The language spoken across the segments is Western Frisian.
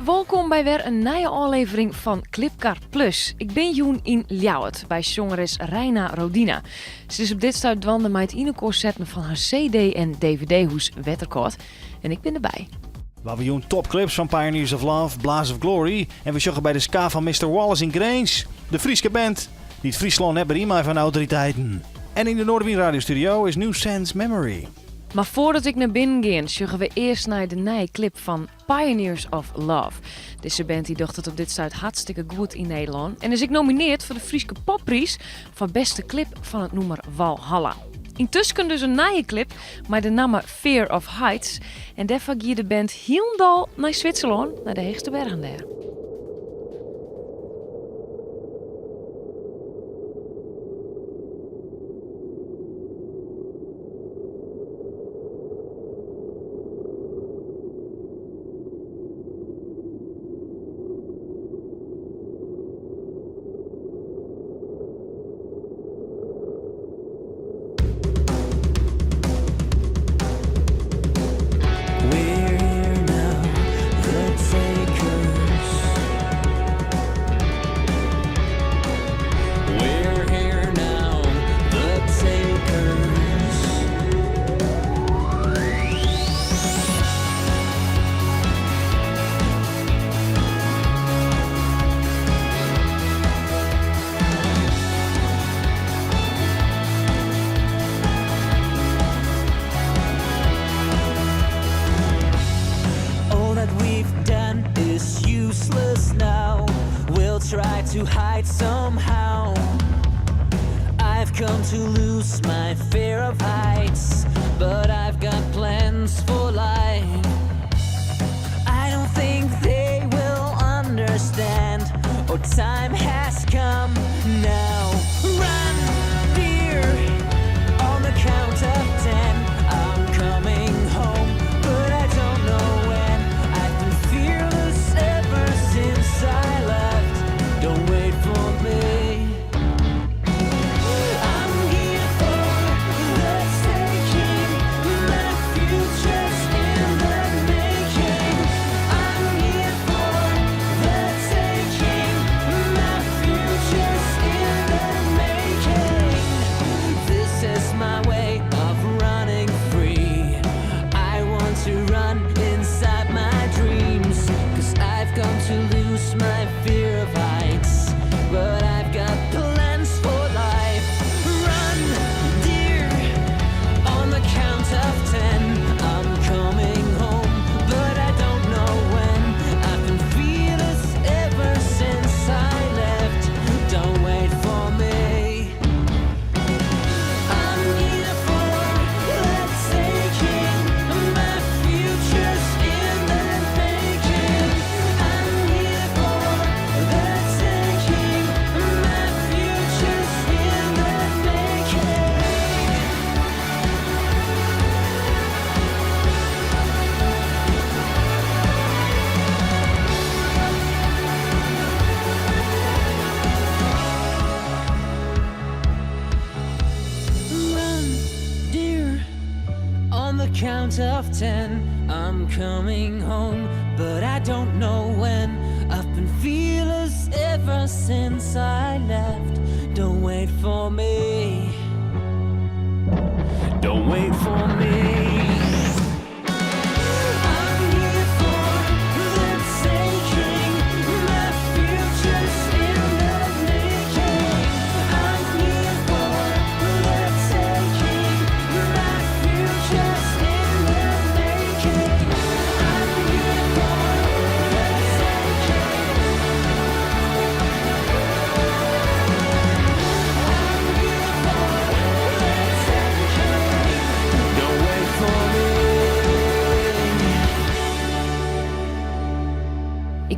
Wolkom by wer in nije ôflevering fan Klipkar Plus. Ik bin jûn yn Ljouwert by sjongeres Reina Rodina. Se is op dit stuit dwaande mei it yn elkoar setten fan har CD en DVD-hoes Wetterkâld. En ik bin derby. We hawwe jûn topklips fan Pioneers of Love, Blaze of Glory en we sjogge by de ska fan Mister Wallace yn Grins, de Fryske band dy't Fryslân net mear yn mei fan de autoriteiten. En yn de Noardewyn radiostudio is New Sense Memory. Mar foardat ik nei binnen gean, sjogge we earst nei de nije klip fan Pioneers of Love. Dizze band dy docht it op dit stuit hartstikke goed yn Nederlân en is ek nomineard foar de Fryske Poppriis foar bêste klip fan it nûmer Walhalla. Yntusken dus in nije klip mei de namme Fear of Heights en dêrfoar gie de band hielendal nei Switserlân, nei de heechste bergen dêr.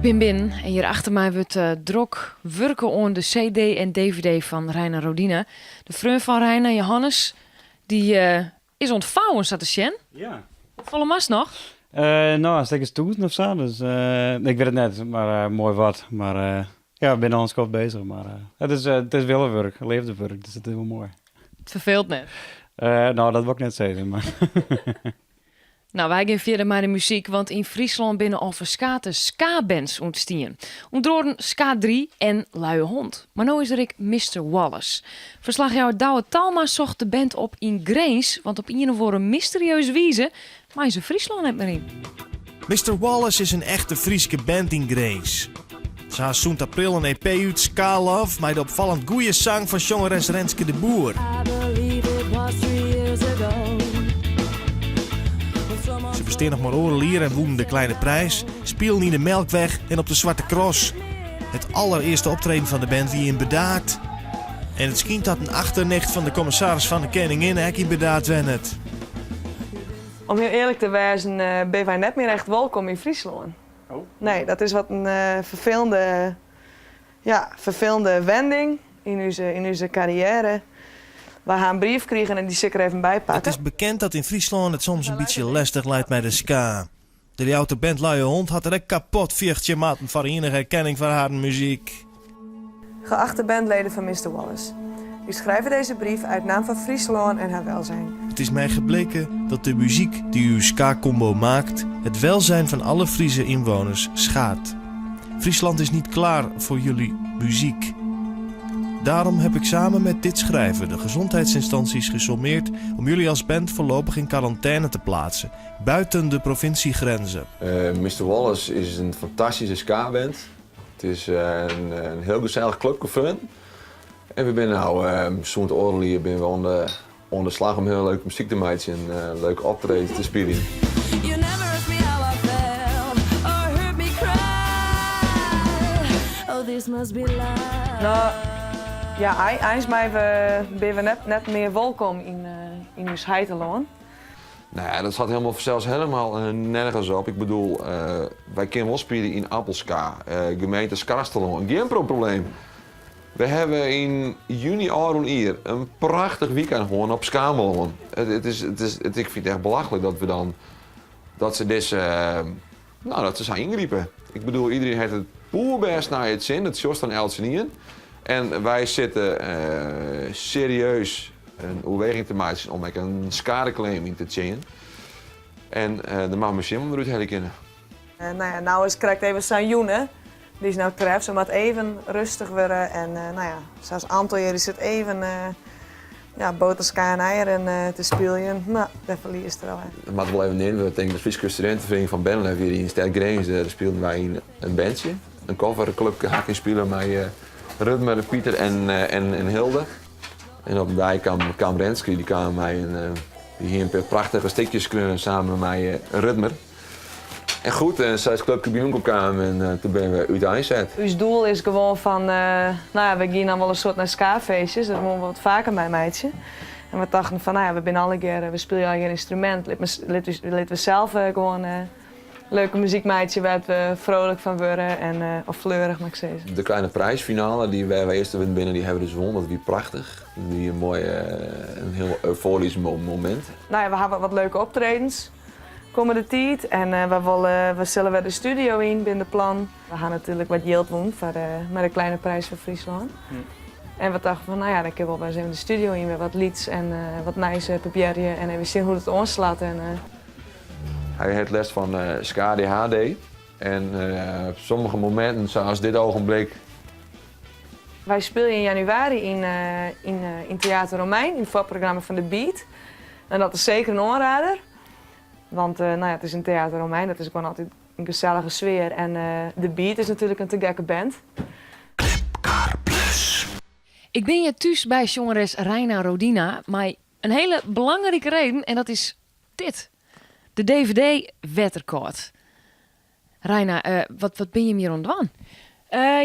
Ik bin binnen en hjir achter my wurdt eh, drok wurke oan de CD en DVD fan Reina Rodina. De freon fan Reina, Johannes, dy eh, is oan it fouwen sa te sjen. Ja. Hoefolle moatst noch? Eh, no, in stik as tûzen of sa. Dus ik wit it net, mar moai wat. Mar ja, we binne al in skoft bezich. Mar it is, it is willewurk, leafdewurk, dus it is wol moai. It ferfeelt net? No, dat wol ik net sizze, mar. Nou, wy gean fierder mei de muzyk, want yn Fryslân binne al ferskate ska-bands ûntstien. Ûnder oaren Ska 3 en Luie Hond. Mar no is der ek Mister Wallace. Ferslachjouwer Douwe Talma socht de band op yn Grins, want op ien of oare mysterieuze wize meie se Fryslân net mear yn. Mister Wallace is in echte Fryske band yn Grins. Se ha sûnt april in EP út, Ska Love, mei de opfallend goeie sang fan sjongeres Renske de Boer. Se bestean noch mar oardel jier en wûnen de Kleine Prijs, spilen yn de Melkweg en op de Zwarte Cross. It allerearste optreden fan de band wie yn Burdaard. En it skynt dat in achternicht fan de kommissaris fan de Keninginne ek yn Burdaard wennet. Om hiel earlik te wêzen binne wy net mear echt wolkom yn Fryslân. Nee, dat is wat in ferfelende, ja, ferfelende wending yn ús, yn ús karriêre. Wy ha in brief krigen en dy sil ik der even by It pakke. is bekend dat yn Fryslân it soms in bytsje lestich leit mei de ska. De Ljouwerter band Luie Hond hat der ek kapot fjochtsje moatten foar ienige erkenning foar harren muzyk. Geachte bandleden van Mister Wallace, Ik schrijf deze brief uit naam van Fryslân en haar welzijn. Het is mij gebleken dat de muziek die uw ska-combo maakt het welzijn van alle Friese inwoners schaadt. Friesland is niet klaar voor jullie muziek. Daarom heb ik samen met dit schrijven de gezondheidsinstanties gesommeerd om jullie als band voorlopig in quarantaine te plaatsen, buiten de provinciegrenzen. Mister Wallace is in fantastyske ska-band. It is in hiel gesellich klupke freonen. En we binne no sûnt oardel jier binne we oan de, oan de slach om hiel leuke muzyk te meitsjen en leuke optredens te spyljen. You never asked me how I felt or heard me cry. Oh, this must be love. No, ja, eins meie we, binne we net, net mear wolkom yn, yn ús heitelân. Nou ja, dat slacht helemaal, zelfs helemaal nergens op. Ik bedoel, wy kinne wol spylje yn Appelska, gemeente Skarsterlân. Gjin probleem. We hawwe yn juny ôfrûne jier in prachtich wykein hân op Skamelân. It is, it is, it, ik fyn it echt belachlik dat we dan, dat se dizze, nou, dat se sa yngripe. Ik bedoel, iedereen hat it poerbêst nei it sin, dat sjochst oan eltsenien. En wy sitte serieus in oerweging te meitsjen om ek in skadeclaim yn te tsjinjen. En der moat men sjen wat we derút helje kinne. Nou ja, no is krekt even sa'n jûn, hè. Dy is no treft, se moat even rêstich wurde en nou ja, sa as Anton hjir, dy sit even ja, boter, ska en eieren te spyljen. No, dêr ferliest er al. Dat moat wol even neamd wurde, tink ik. De Fryske Studinteferiening fan Bernlef hjir yn stêd Grins, dêr spilen wy yn in bandsje. In coverklupke ha ik yn spile mei Rutmer, Pieter en Hilde. En op in dei kaam Renske, dy kaam mei in, dy hie in pear prachtige stikjes skreaun samen mei Rutmer. En goed, en sa is klupke by elkoar kaam en toen binne we úteinset. Us doel is gewoan fan, nou ja, we gean dan wol in soad nei skafeestjes, dat wolle we wat faker meimeitsje. En we tochten fan, nou ja, we binne allegear, we spylje allegear ynstrumint, lit, lit we sels gewoan leuke muzyk meitsje wêr't we frolik fan wurde en, of fleurich moat ik sizze. De Kleine Prijsfinale, dy wêr't wy earste wurden binne, dy hawwe we dus wûn. Dat wie prachtich. Dat wie in moai, in hiel eufoarysk momint. Nou ja, we hawwe wat leuke optredens kommende tiid en we wolle, we sille wer de studio yn, binne de plannen. We ha natuerlik wat jild wûn foar mei de Kleine Prijs fan Fryslân. En we tochten fan, no ja, dan kinne we wol wer ris even de studio yn, wer wat lyts en wat nijs probearje en even sjen hoe't it oanslacht. En, Hy hat lêst fan SKDHD en op sommige mominten, sa as dit ogenblik. Wy spylje yn januari yn, yn, yn Theater Romein, yn it foarprogramma fan The Beat. En dat is seker in oanrader. Want nou ja, it is in Theater Romein, dat is gewoan altyd in gesellige sfear. En The Beat is natuerlik in te gekke band. Klipkar Plus. Ik bin hjir thús by sjongeres Reina Rodina mei in hiele belangrike reden en dat is dit. De dvd Wetterkâld. Reina, wat, wat binne jim hjir oan it dwaan?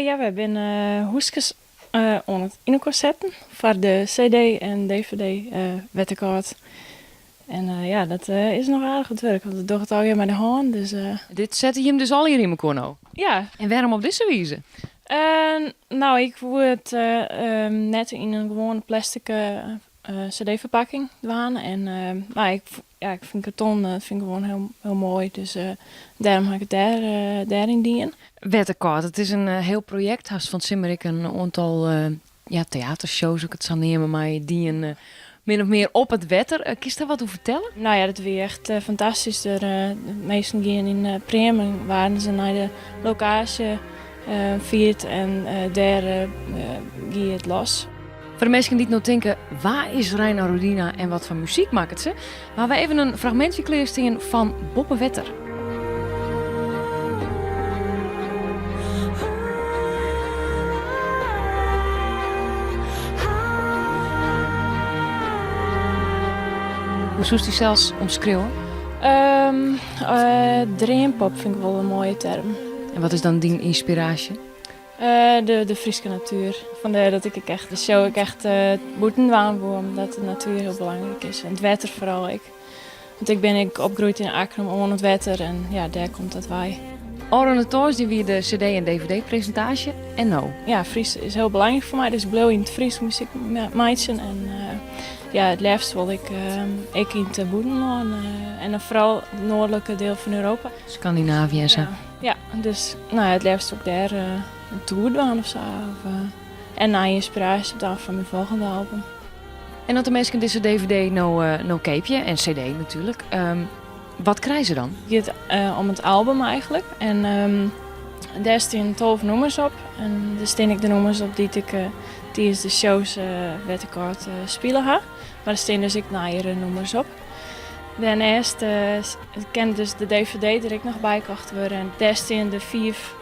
Ja, wy binne hoeskes oan it yn elkoar setten foar de CD en dvd Wetterkâld. En ja, dat is noch aardich wat wurk, want we dogge it allegear mei de hân. Dus, Dit sette jim dus allegear yn mekoar no? Ja. En wêrom op dizze wize? No, ik woe it net yn in gewoane plastic cd-ferpakking dwaan. En no, ik, ja, ik fyn karton fyn ik gewoan hiel, hiel moai. Dus dêrom ha ik it dêr, dêryn dien. Wetterkâld, it is in hiel projekt. Hast fan 't simmer ek in oantal ja, teatershows, soe ik it sa neame, mei dien. Min of mear op it wetter. Kinst dêr wat oer fertelle? No ja, dat wie echt fantastysk. De minsken giene yn preammen, waarden se nei de lokaasje fierd en dêr gie it los. Foar de minsken dy't no tinke, wa is Reina Rodina en wat foar muzyk makket se? We hawwe even in fragmintsje klearstean fan Boppe Wetter. Hoe soest dysels omskriuwe? Um, dreampop fyn ik wol in moaie term. En wat is dan dyn ynspiraasje? De, de Fryske natuer. Fandêr dat ik ek echt de show ek echt bûten dwaan woe, omdat de natuer hiel belangryk is. En it wetter foaral ek. Want ik bin ek opgroeid yn Akkrum oan it wetter en ja, dêr komt dat wei. Ôfrûne tongersdei wie de CD en DVD-presintaasje en no? Ja, Frysk is hiel belangryk foar my, dus ik bliuw yn it Frysk muzyk meitsjen. En ja, it leafst wol ik ek yn it bûtenlân en dan foaral it noardlike diel fan Europa. Skandinavië en sa. Ja. Ja, dus no ja, it leafst ook dêr in toer dwaan of sa. Of, en nije ynspiraasje opdwaan foar myn folgjende album. En as de minsken dizze DVD no, no keapje, en CD natuerlik, wat krije se dan? It giet om it album eigentlik. En dêr stean 12 nûmers op. En der stean ek de nûmers op dy't ik tidens de shows wetterkoart spile ha. Mar der stean dus ek nijere nûmers op. Dêrneist kin dus de dvd der ek noch by kocht wurde en dêr stean de fiif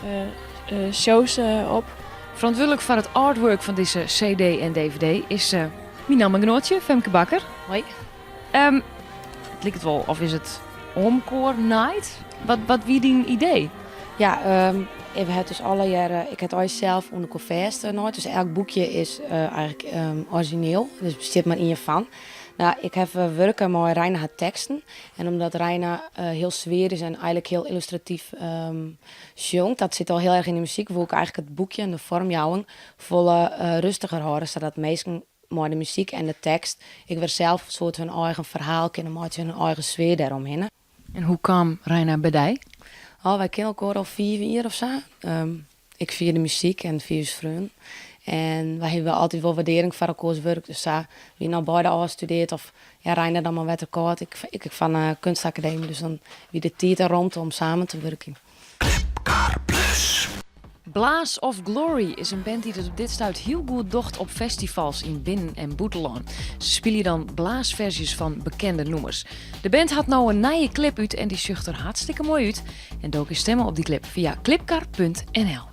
shows op. Ferantwurdlik foar it artwork fan dizze CD en dvd is myn nammegenoatsje Femke Bakker. Hoi. It liket wol of is it Omkoor Night? Wat, wat wie dyn idee? Ja, we ha dus allegearre, ik ha it allegear sels oan elkoar fêstnaaid. Dus elk boekje is eigentlik orizjineel. Dus bestiet mar ien fan. No, ik ha wurke mei Reina har teksten. En omdat Reina hiel swier is en eigentlik hiel yllustratyf sjongt, dat sit al hiel erch yn de muzyk, woe ik eigentlik it boekje en de foarmjouwing folle rêstiger hâlde, sadat minsken mei de muzyk en de tekst ek wer sels in soart hun eigen ferhaal kinne meitsje, hun eigen sfear dêromhinne. En hoe kaam Reina by dy? Oh, wy kenne elkoar al 5 jier of sa. Ik fia de muzyk en fia ús freonen. En wy hawwe altyd wol wurdearring foar elkoars wurk. Dus sa, wy no beide ôfstudearre of ja, Reina dan mei Wetterkâld, ik, ik fan de Kunstakademy. Dus dan wie de tiid en romte om samen te wurkjen. Klipkar Plus. Blaas of Glory is in band dy't it op dit stuit hiel goed docht op festivals yn binnen- en bûtenlân. Se spylje dan blaasferzjes fan bekende nûmers. De band hat no in nije klip út en dy sjocht der hartstikke moai út. En do kinst stimme op dy klip fia klipkar.nl.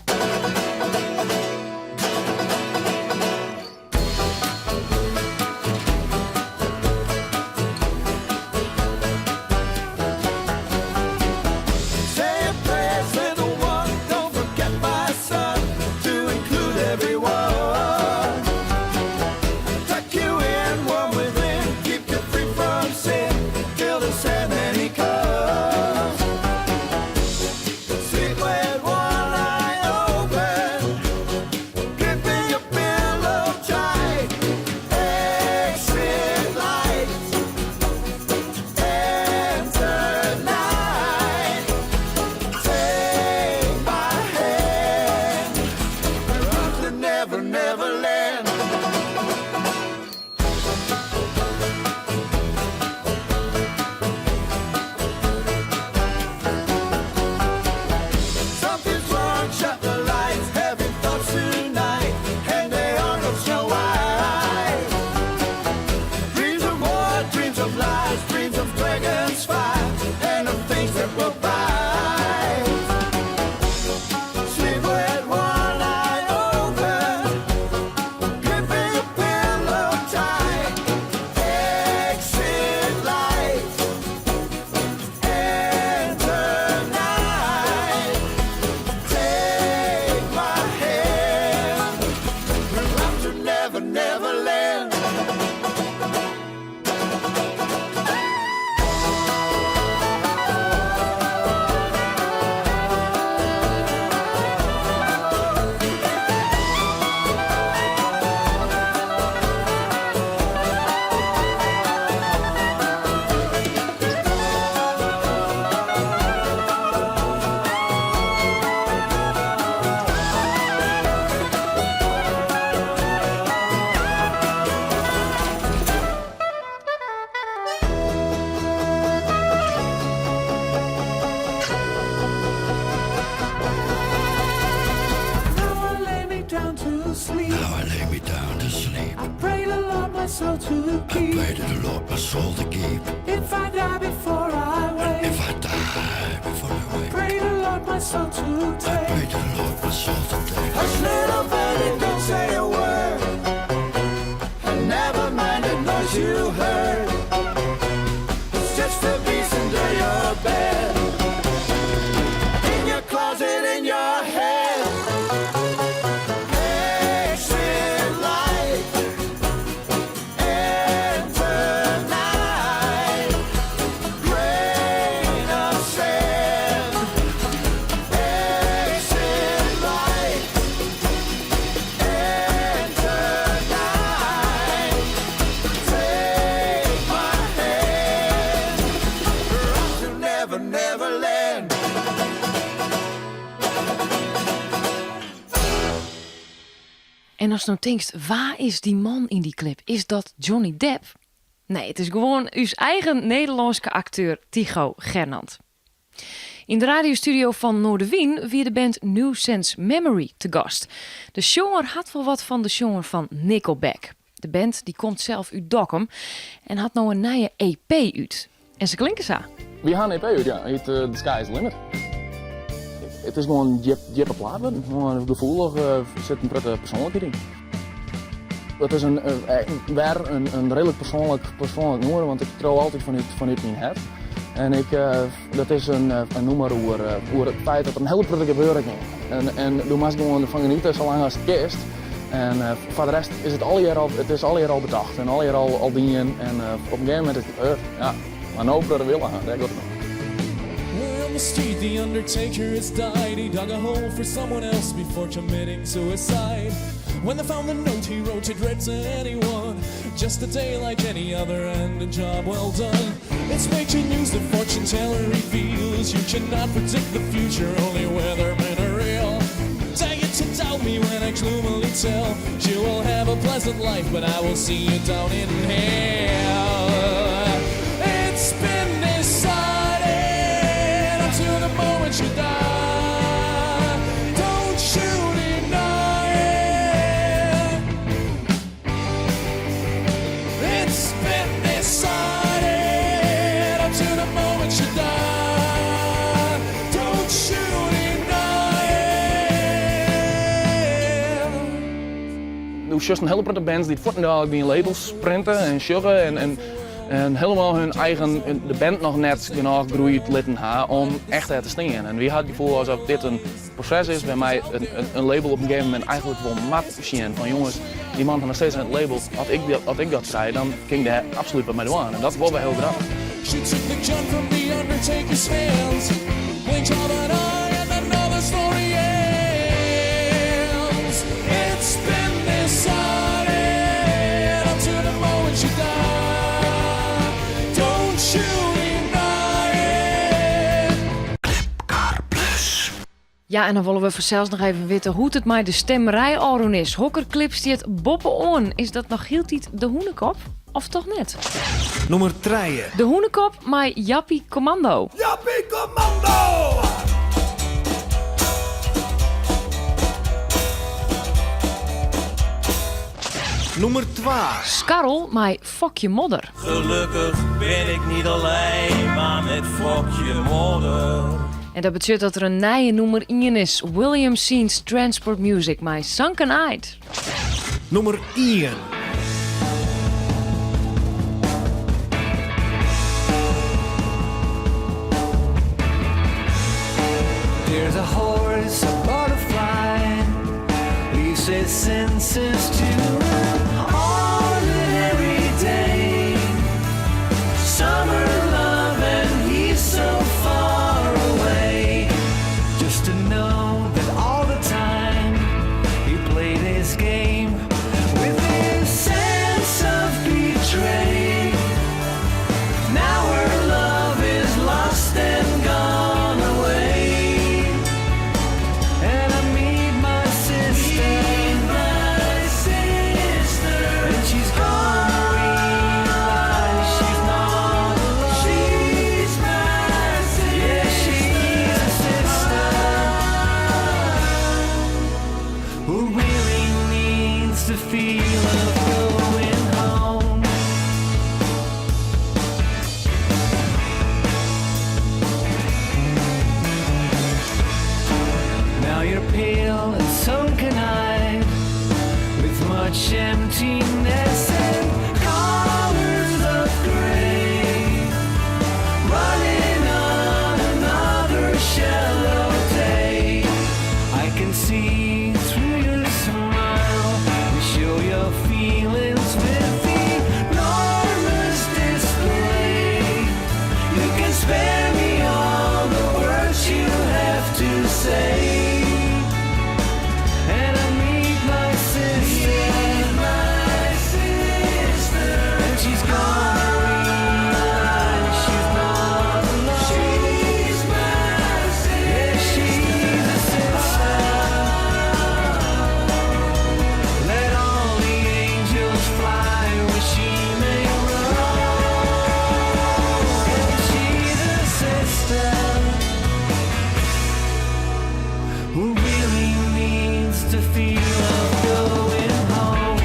to sleep. Now I lay me down to sleep. I pray the Lord my soul to I keep. pray to the Lord my soul to keep. If I die before I wake, If I die before I wake, pray the Lord my soul to I take. pray to the Lord my soul to take. Hush, little birdie, don't say a word. And never mind the noise you heard. It's just the beast under your bed. In your closet, in your head. Exit light. Enter night. Grain of sand. Exit light. Enter night. Take my hand. Rock to never, never land. En ast no tinkst, wa is dy man yn dy clip? Is dat Johnny Depp? Nee, it is gewoan ús eigen Nederlânske akteur Tycho Gernand. Yn de radiostudio fan Noardewyn wie de band New Sense Memory te gast. De sjonger hat wol wat fan de sjonger fan Nickelback. De band dy komt sels út Dokkum en hat no in nije EP út. En se klinke sa. Wy ha in EP út, ja. Hyt The Sky is the Limit. It is gewoan djippe plaat wurden. Gewoan gefoelich, sit in protte persoanlikheid yn. It is wer in reedlik persoanlik nûmer, want ik skriuw altyd fanút myn hert. En dat is in nûmer oer it feit dat der in hiele protte gebeure kin. En do moatst gewoan derfan genietsje sa lang ast kinst. En foar de rest is it allegear al, it is allegear al betocht en allegear al dien. En op in gegeven momint is it gebeurd. Ja. Mar no protte wille ha, dêr giet it om. Word on the street, the Undertaker has died. He dug a hole for someone else before committing suicide. When they found the note he wrote, it read to anyone. Just a day like any other and a job well done. It's breaking news the fortune teller reveals. You cannot predict the future, only weathermen are real. Dare you to doubt me when I gloomily tell you will have a pleasant life, but I will see you down in hell. It's been decided up to the moment you die. Don't you deny it. It's been decided up to the moment you die. Don't you deny it. Do sjochst in hiele protte bands dy't fuortendaliks by in label sprinte en sjogge en hielendal hun eigen, de band noch net genôch groeid litten ha om echt dêr te stean. En wy ha it gefoel asof dit in proses is wêrby't in label op in gegeven momint eigentlik wol moat sjen fan jonges, dy man hat noch steeds in label, as ik dat krij, dan kin ik dêr absolút wat mei dwaan. En dat wolle wy hiel graach. She took the gun from the Undertaker's hands, blinked of an eye, and another story ends. It's been decided up to the moment you die. Don't you deny it. Ja, en dan wolle we fansels noch even witte hoe't it mei de stemmerij ôfrûn is. Hokker clip stiet boppe-oan? Is dat noch hieltyd de Hûnekop? Of toch net? Nûmer 3. De Hûnekop mei Jappie Commando. Jappie Commando! Nûmer 2. Skarrel mei Fokje Modder. Gelukkig ben ik niet alleen, maar met Fokje Modder. En dat betsjut dat der in nije nûmer 1 is. William Scenes Transport Music mei Sunken Eyed. Nûmer 1. There's a horse, a butterfly, leaves his senses to an ordinary day. Summer love and he's so far away. Just to know that all the time he played his game with his sense of betray. Now her love is lost and gone away. And I meet my sister. My sister. needs the feel of going home. Now you're pale and sunken eyed with much emptiness and colors of grey. Running on another shallow day. I can see through your smile. You show your feelings with the enormous display. You can spare me all the words you have to say. And I meet my sister, my sister, and she's gonna realize she's not alone. She's my sister, yeah, she's a sister. Let all the angels fly where she may roam. And she's a sister who really needs to feel of going home.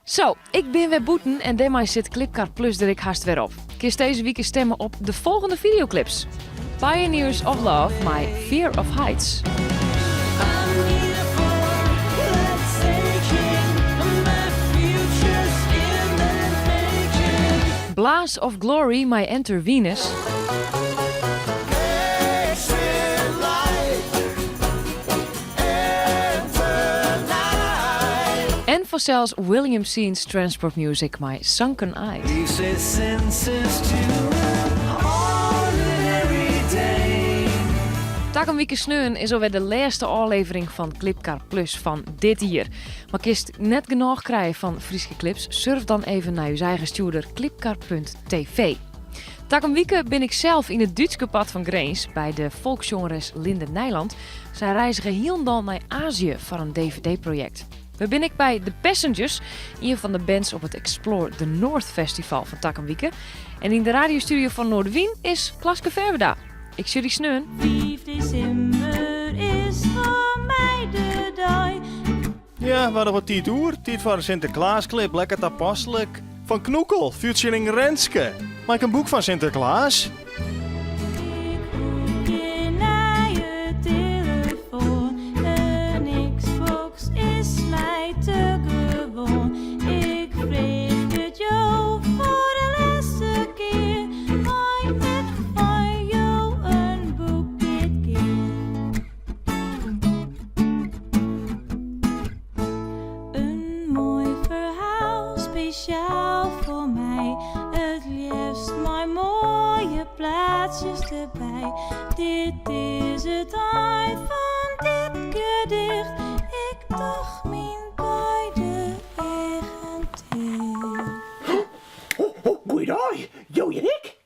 Zo, ik bin wer bûten en dêrmei sit Clipkar Plus der ek hast wer op. Kinst dizze wike stimme op de folgjende videoclips. Pioneers of Love mei Fear of Heights. I'm here for the taking. My future's in the making. Blaas of Glory mei Enter Venus. Exit light, enter night. En fansels William Scene's Transport Music mei Sunken Eyes. Leaves his senses to an ordinary day. Takom wike sneon is alwer de lêste ôflevering fan Clipkar Plus fan dit jier. Mar kinst net genôch krije fan Fryske clips? Surf dan even nei ús eigen stjoerder clipkar.tv. Takom wike bin ik sels yn it Dútske part fan Grins by de folkssjongeres Linde Nijland. Sy reizge hielendal nei Azië foar in DVD-projekt. We binne ek by The Passengers, ien fan de bands op it Explore the North Festival fan takom wike. En yn de radiostudio fan Noardewyn is Klaske Ferwerda. Ik sjoch dy sneon. 5 desimber is foar my de dei. Ja, we wat tiid oer. Tiid foar in Sinterklaasklip, lekker tapaslik. Fan Knoekel, featuring Renske. Mei ik in boek fan Sinterklaas? Ik hoech gjin nije telefoan. In Xbox is my te gewoan. Ik freegje it jo foar de lêste kear. Mei ik fan jo in boek dit kear? In moai ferhaal, spesjaal foar my. It leafst mei moaie plaatsjes derby. Dit is it ein fan dit gedicht. Ik doch myn beide eagen ticht. Goeidei, jo hjir ek?